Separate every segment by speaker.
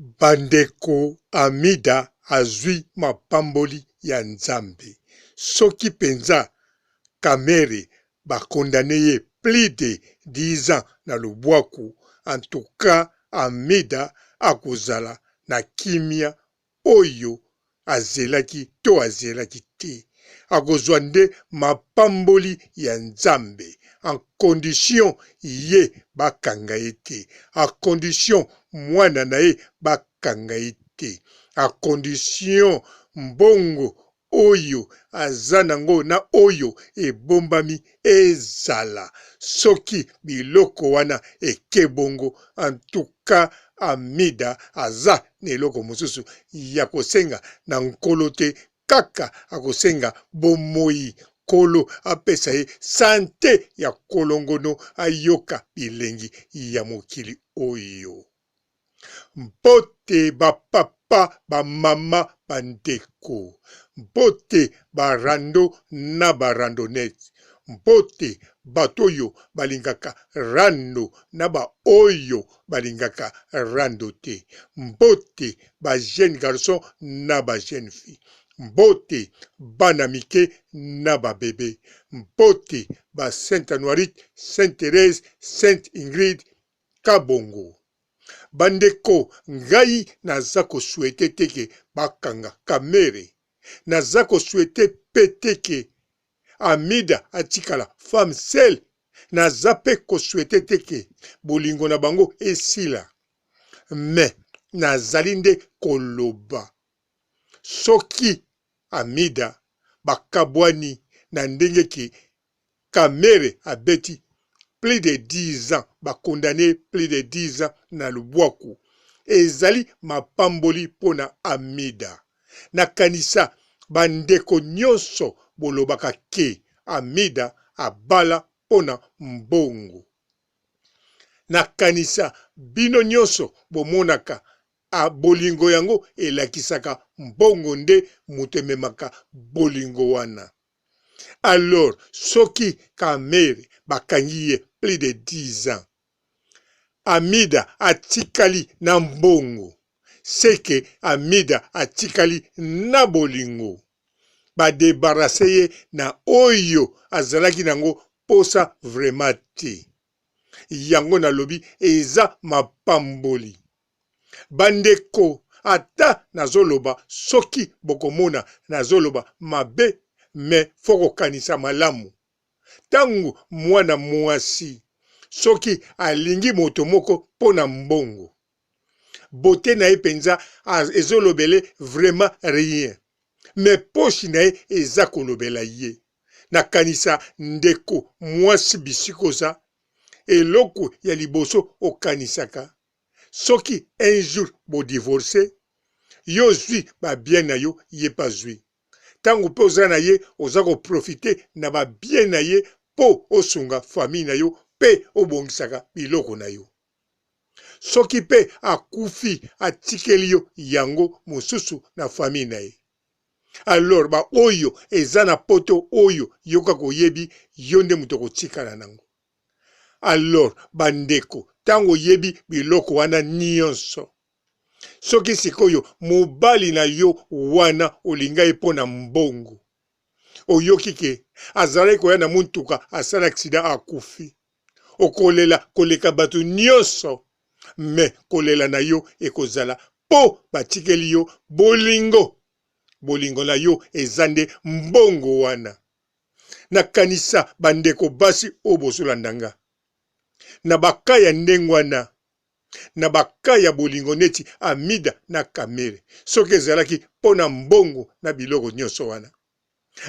Speaker 1: Bandeko Amida azui mapamboli ya Nzambe soki penza Kamerhe ba condamne ye plus de 10 ans na lubwaku en tout cas Amida akozala na kimia oyo azelaki to azelaki te, akozwa nde mapamboli ya Nzambe en condition ye bakanga ye te, en condition mwana na ye bakanga ye te, en condition mbongo oyo aza nango na oyo ebombami ezala soki biloko wana eke bongo en tout cas Amida aza na eloko mosusu ya kosenga na Nkolo te kaka akosenga bomoyi Nkolo apesa ye sante ya kolongono ayoka bilengi ya mokili oyo. Mbote ba papa, ba mama, ba ndeko. Mbote ba rando na ba randonnettes. Mbote bato oyo balingaka rando na ba oyo balingaka rando te. Mbote ba jeunes garçons na ba jeunes filles. Mbote bana mike na ba bebes. Mbote ba Sainte Anuarite, Sainte Therèse, Sainte Ingrid, Kabongo. Ba ndeko ngai naza ko souhaiter te ke ba kanga Kamere, naza ko souhaiter pe te ke Amida atikala femme seule, naza pe ko souhaiter te ke bolingo na bango esila mais nazali nde koloba soki Amida bakabwani na ndenge ke Kamere abeti plus de 10 ans ba condamne plus de 10 ans na lubwaku ezali mapamboli pona Amida nakanisa ba ndeko nionso bolobaka ke Amida abala pona mbongo nakanisa bino nionso bomonaka a bolingo yango elakisaka mbongo nde mutu ememaka bolingo wana. Alors soki kamere bakangi ye plus de 10 ans Amida atikali na mbongo ce que Amida atikali na bolingo ba debarrasser ye na oyo azalaki nango posa vraiment te yango nalobi eza mapamboli Ba ndeko ata nazo loba soki bokomona nazo loba mabe mais faut kokanisa malamu tangu muana muasi soki alingi moto moko pona mbongo beaute naye penza ezo lobele vraiment rien mais poche naye eza kolobela ye nakanisa ndeko muasi bisika oza eloko ya liboso okanisaka Soki un jour bo divorcer, yo ozui ba biens na yo, ye pe azui. Tango pe oza na ye, oza ko profiter na ba biens na ye po osunga famille na yo pe obongisaka biloko na yo. Soki pe akufi atikeli yo yango mosusu na famille na ye. Alors ba oyo eza na poto oyo yo kaka oyebi, yo nde moto okotikala nango. Alors ba ndeko tango oyebi biloko wana nionso soki sikoyo mobali na yo wana olinga ye mpo na mbongo oyoki ke azalaki koya na mutuka asala accident akufi okolela koleka bato nionso mais kolela na yo ekozala mpo batikeli yo bolingo bolingo na yo eza nde mbongo wana. Nakanisa ba ndeko basi oyo bozolanda nga na ba cas ya ndenge wana, na ba cas ya bolingo neti Amida na Kamere, soki ezalaki mpo na mbongo na biloko nionso wana,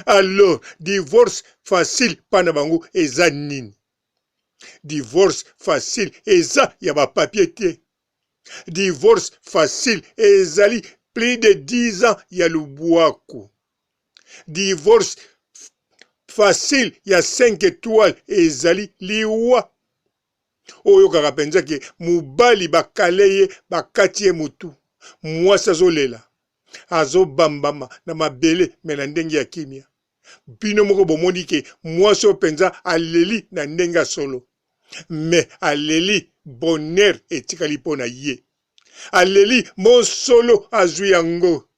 Speaker 1: alors divorce facile mpa na bango eza nini? Divorce facile eza ya ba papiers te. Divorce facile ezali plus de 10 ans ya lubwaku. Divorce facile ya 5 etoiles ezali liwa. Oyokaka penza ke mobali bakale ye bakati ye mutu, mwasi azolela azobambama na mabele me na ndenge ya kimia. Bino moko bomoni ke mwasi oyo penza aleli na ndenge ya solo, me aleli bonheur etikali mpo na ye. Aleli mosolo azwi yango.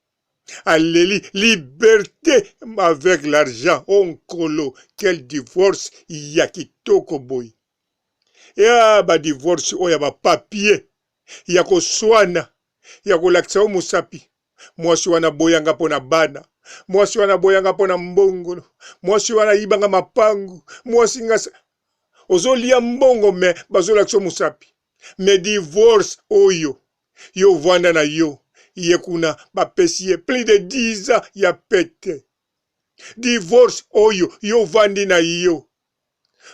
Speaker 1: Aleli liberte avec l'argent. Oh nkolo, quel divorce ya kitoko boye. Ya ba divorce oyo ya ba papier ya koswana ya kolakisa yo mosapi mwasi wana aboyanga mpo na bana mwasi wana aboyanga mpo na mbongo mwasi wana ayibanga mapangu mwasi nga ozolia mbongo me bazolakisa yo mosapi me divorce oyo yo ovanda na yo ye kuna bapesi ye plus de 10 ans ya pete divorce oyo yo ovandi na yo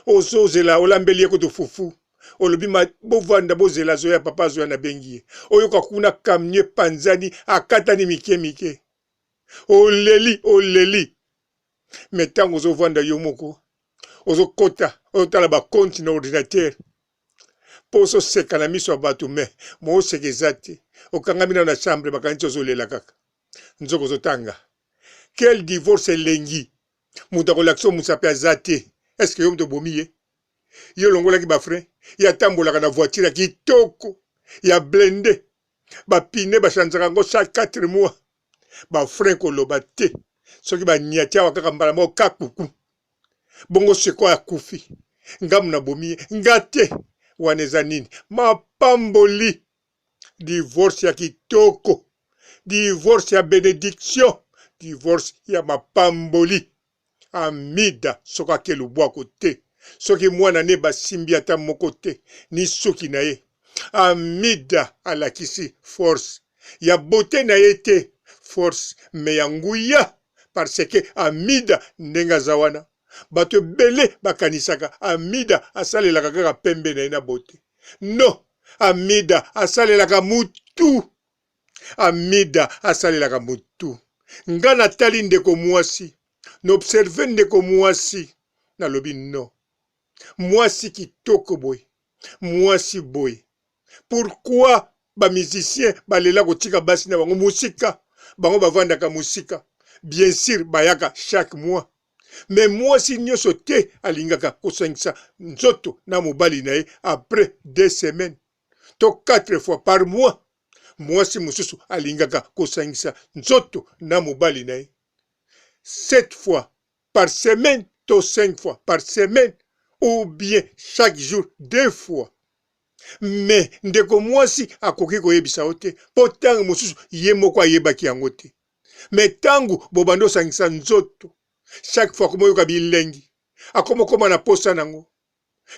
Speaker 1: ozozela olambeli ye kutu fufu olobi ma bovanda bozela azoya papa azoya nabengi ye oyoka kuna camion epanzani akatani mike mike oleli oleli me ntango ozovanda yo moko ozokota ozotala bakonti na ordinateur mpo ososeka na miso ya bato me mooseka eza te okangami nano na chambre bakanisi ozolela kaka nzoka ozotanga quel divorce elengi moto akolakisa yo mosapi aza te eske yo moto obomi ye yo olongolaki bafrein ye atambolaka na voiture ya kitoko ya blende bapine bachanzaka yango chaque 4 mois bafrein koloba te soki banyati awa kaka mbala moko kakuku bongo sikoyo akufi ngamu nabomi ye nga te wana eza nini mapamboli divorce ya kitoko divorce ya benediction divorce ya mapamboli amida soki ake lubwako te soki mwana ne basimbi ata moko te ni suki na ye amida alakisi force ya beauté na ye te force me ya nguya parce que amida ndenge aza wana bato ebele bakanisaka amida asalelaka kaka pembe na ye na beauté non Amida asalelaka mutu. Amida asalelaka mutu. Nga natali ndeko muasi, na observe ndeko muasi, nalobi non. Muasi kitoko boye, muasi boye. Pourquoi ba musiciens balela kotika basi na bango musika? Bango bavandaka musika. Bien sur bayaka chaque mois. Mais muasi nioso te alingaka kosangisa nzoto na mobali na ye après deux semaines to quatre fois par mois. Muasi mosusu alingaka kosangisa nzoto na mobali na ye sept fois par semaine to cinq fois par semaine ou bien chaque jour deux fois. Mais ndeko muasi akoki koyebisa yo te po tango mosusu ye moko ayebaki yango te. Mais tangu bobandi osangisa nzoto chaque fois akoma oyoka bilengi akoma okoma na posa nango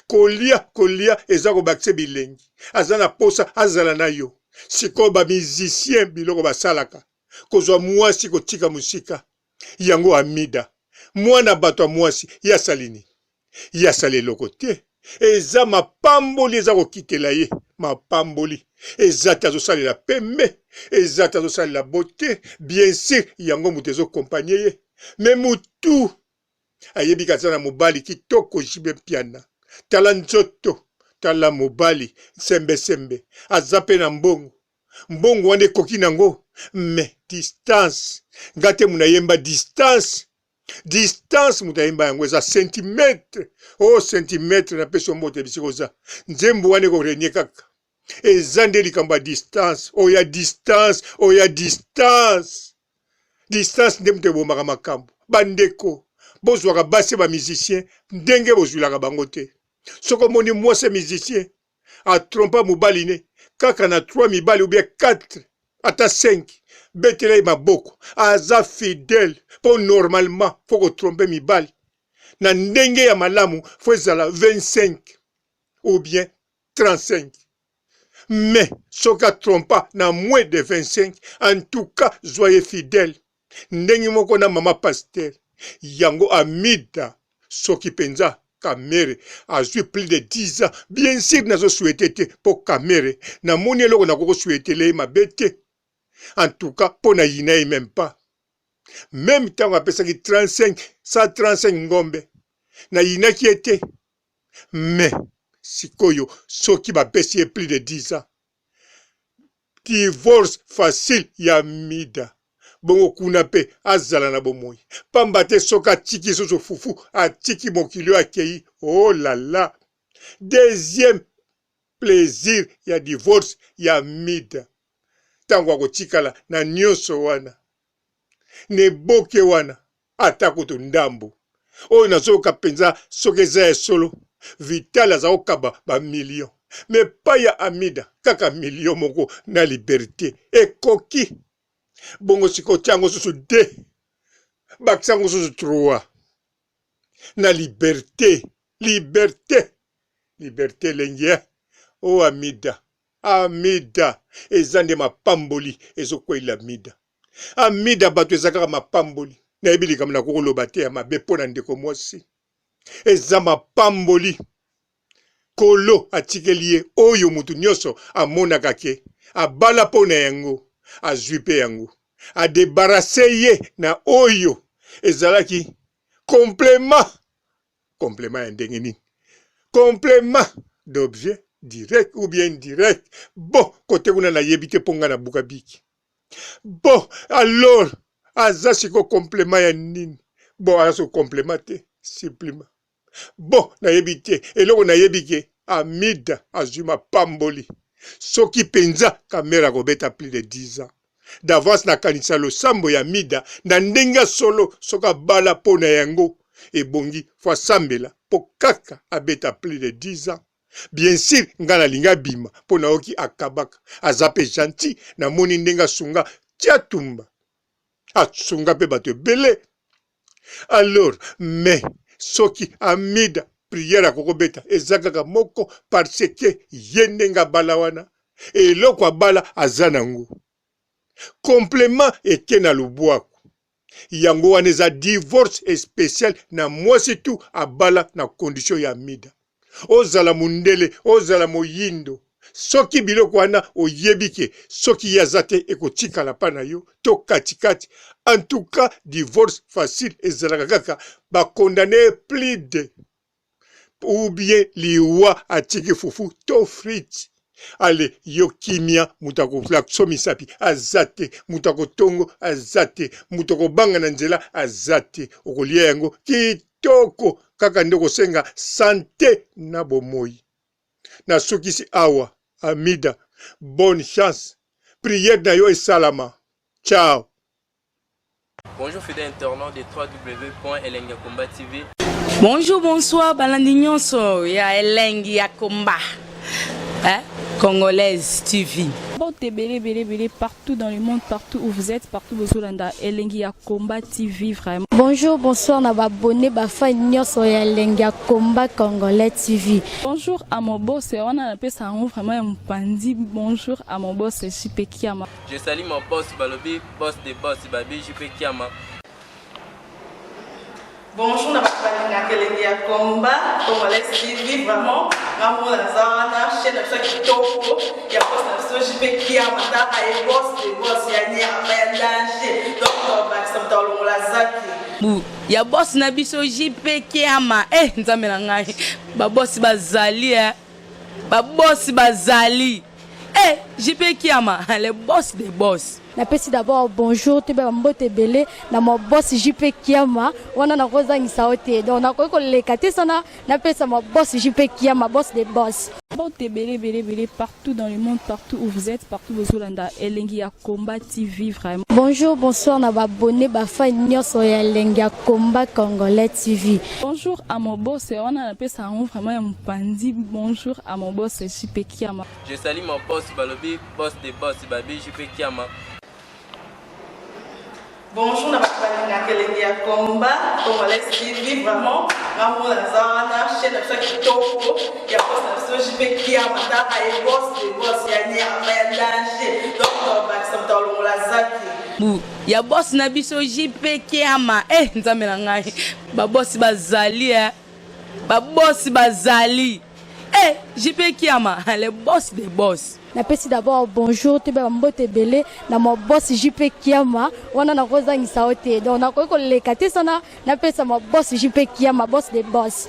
Speaker 1: kolia kolia eza kobakisa bilengi aza na posa azala na yo sikoyo ba musicien biloko basalaka kozwa muasi kotika mosika yango amida mwana bato ya muasi ye asali nini Ye asali eloko te. Eza mapamboli eza kokitela ye. Mapamboli. Eza te azosalela pembe. Eza te azosalela beaute. Bien sur yango moto ezo accompagner ye. Mais mutu ayebi ke aza na mobali kitoko JB Mpiana. Tala nzoto, tala mobali sembe sembe. Aza pe na mbongo. Mbongo wana ekoki nango mais distance. Nga te munayemba distance. Distance moto ayemba yango eza centimetre o oh, centimetre na pesi yo mbote bisika oza nzembo wana eko renie kaka eza nde likambo ya distance oyo ya distance oyo ya distance distance nde moto ebomaka makambo bandeko bozwaka basi ya ba musicien ndenge bozwilaka bango te soki omoni mwasi ya musicien a trompa mobali ne kaka na 3 mibali ou bien 4 ata 5 betela ye maboko aza fidèle po normalement faut ko trompe mibali na ndenge ya malamu faut ezala 25 ou bien 35 mais soki a trompa na moins de 25 en tout cas zwa ye fidèle ndenge moko na mama pasteur yango amida soki penza kamere azui plus de 10 ans bien sur nazo souhaite te po kamere namoni eloko nakoki ko souhaitele ye mabe te en tout cas po na yina ye meme pas meme tango apesaki 35 135 ngombe nayinaki ye te mais sikoyo soki bapesi ye plus de 10 ans Divorce facile ya mida bongo kuna pe azala na bomoyi pamba te soki atiki lisusu fufu atiki mokili oyo akeyi oh la la deuxième plaisir ya divorce ya mida. ntango akotikala na nyonso wana na eboke wana ata kutu ndambo oyo nazoyoka mpenza soki eza ya solo vital aza kokaba bamillion me epai ya amida kaka milio moko na liberte ekoki bongo sikoyo tia yango susu de bakisa yango susu 3 na liberte liberte liberte elengi eh? o oh, amida amida eza nde mapamboli ezokweyela amida amida bato eza kaka mapamboli nayebi likambo nakoki koloba te ya mabe mpo na ndeko mwasi eza mapamboli kolo atikeli ye oyo moto nyonso amonaka ke abala mpo na yango azwi mpe yango adebarase ye na oyo ezalaki complement complement ya ndenge nini complement d'objet direct ou bien indirect bon kote kuna nayebi te mpo ngai nabuka biki bon alors aza siko complement ya nini bon aza siko complement te supplément bon nayebi te eloko nayebi ke amida azwi mapamboli soki mpenza kamera akobeta plus de 10 ans d'avance nakanisa losambo ya mida na ndenge ya solo soki abala mpo na yango ebongi fo asambela mpo kaka abeta plus de 10 ans bien sûr ngai nalingi abima mpo nayoki akabaka aza mpe gentil namoni ndenge asunga tiatumba asunga mpe bato ebele alors mais soki amida priere akokobeta eza kaka moko parce que ye ndenge abala wana eloko abala aza nango complement eke na lobwaku yango wana eza divorce special na mwasi tu abala na condition ya amida ozala mundele ozala moyindo soki biloko wana oyebi ke soki ye aza te ekotikala mpa na yo to katikati en tout cas divorce facile ezalaka kaka bakondane plus de ou bien liwa atiki fufu to frite ale yo kimia moto akolakisa misapi aza te moto akotongo aza te moto akobanga na nzela aza te okolia yango kitoko kaka nde okosenga sante na bomoi nasukisi awa amida bonne chance prière na yo esalama ciao
Speaker 2: Bonjour fidèles internautes de www.elengiyakomba TV.
Speaker 3: Bonjour, bonsoir, balandi nyonso ya elengi ya komba. Hein? Congolaise TV.
Speaker 4: Mbote ebele ebele ebele partout dans le monde, partout où vous êtes, partout bozolanda elengi ya combat TV vraiment.
Speaker 5: Bonjour, bonsoir na ba abonné ba fan nyonso ya elengi ya combat congolais TV.
Speaker 4: Bonjour à mon boss, wana napesa yango vraiment ya mopanzi. Bonjour à mon boss JP Kiama.
Speaker 2: Je salue mon boss balobi boss de boss babi JP Kiama.
Speaker 6: Bonjour na bato balingaka elengi ya combat congolais TV vraiment nga moko naza wana chaîne na biso ya kitoko ya boss na biso JP Kiama tala ye boss de boss ya nyama ya danger donc tobakisa moto alongola zaki
Speaker 3: bu ya boss na biso JP Kiama eh nzambe na ngai ba boss bazali eh ba boss bazali eh JP Kiama le boss des boss
Speaker 5: napesi d'abord bonjour toyeba bambote ebele na ma boss jp kiama wana nakozangisa yo te donc nakoki koleka te sana napesa ma boss jp kiama boss de boss
Speaker 4: Mbote ebele ebele ebele partout dans le monde, partout où vous êtes, partout bozolanda elengi ya combat TV vraiment.
Speaker 5: Bonjour, bonsoir na ba abonné ba fan nyonso ya elengi ya combat congolais TV.
Speaker 4: Bonjour à mon boss, wana napesa yango vraiment ya mopanzi. Bonjour à mon boss JP Kiama.
Speaker 2: Je salue mon boss balobi boss de boss babi JP Kiama.
Speaker 6: Bonjour na bato balingaka elengi ya combat congolais TV vraiment nga moko naza wana chaîne na biso ya kitoko ya boss na biso JP Kiama tala ye boss de boss ya nyama ya danger donc tobakisa moto alongola zaki
Speaker 3: bu ya boss na biso JP Kiama eh nzambe na ngai ba boss bazali eh ba boss bazali eh JP Kiama le boss des boss
Speaker 5: napesi d'abord bonjour toyeba bambote ebele na ma boss jp kiama wana nakozangisa yo te donc nakoki koleka te sana napesa ma boss jp kiama boss de boss.